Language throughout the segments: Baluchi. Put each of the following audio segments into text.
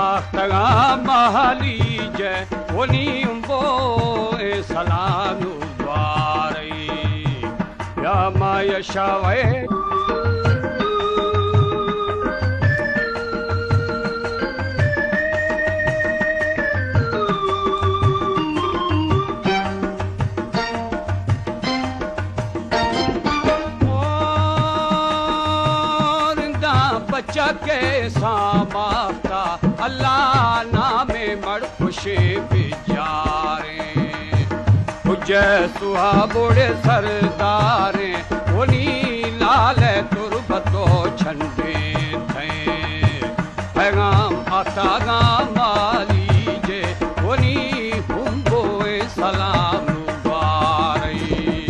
آختگاں مالی جے ونی امبو اے سلام و دوارئی یا ما یشاوے۔ اور دا بچہ کے ساماختا اللہ نام مڑ خوشی بچاریں۔ کجے سوہا بوڑے سرداریں، ونی لال تربتو چھنڈیں تھیں۔ پیغام آتاگاں مالی جے، ونی ہمبوئے سلام مبارئی۔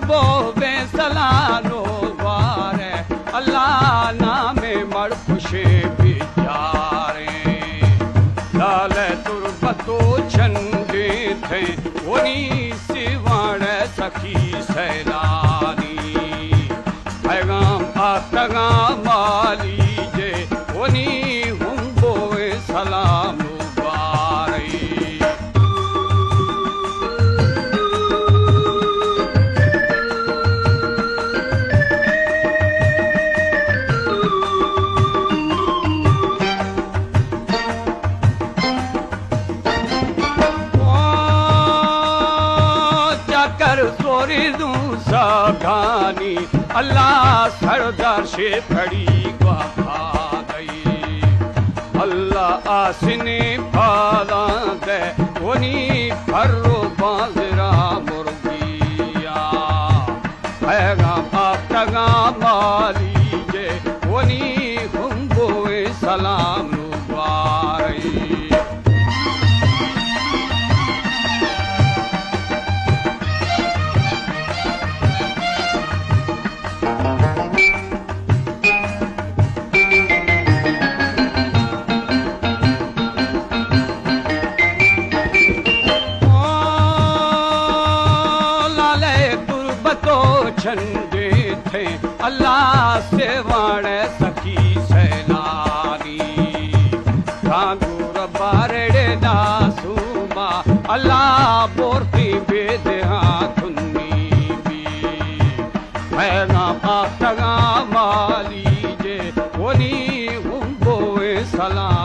بو بے سلام و گوارے، اللہ نام مڑ خوشی بچاریں۔ لال تربتو چھنڈیں تھیں، ونی سیوان سخی سیلانی۔ پیغام آتگاں مالی جے، ونی ہمبوئے سلام مبارئی۔ چکر زوری دوں ساگانی، اللہ سردار شے پھڑی گوا کھا گئی۔ اللہ آسنی پھالاں دے، ونی پھر و بانزرا مرگیا۔ پیغام آتگاں مالی جے، ونی ہمبوئے سلام مبارئی۔ لالے تربتو چھنڈے تھے، اللہ سے واڑے سخی سیلانی۔ کانگور بارڑے داسوما، اللہ بورتی بے دیہاں تھنی بی۔ پیغام آتگاں مالی جے، ونی ہمبوئے سلام۔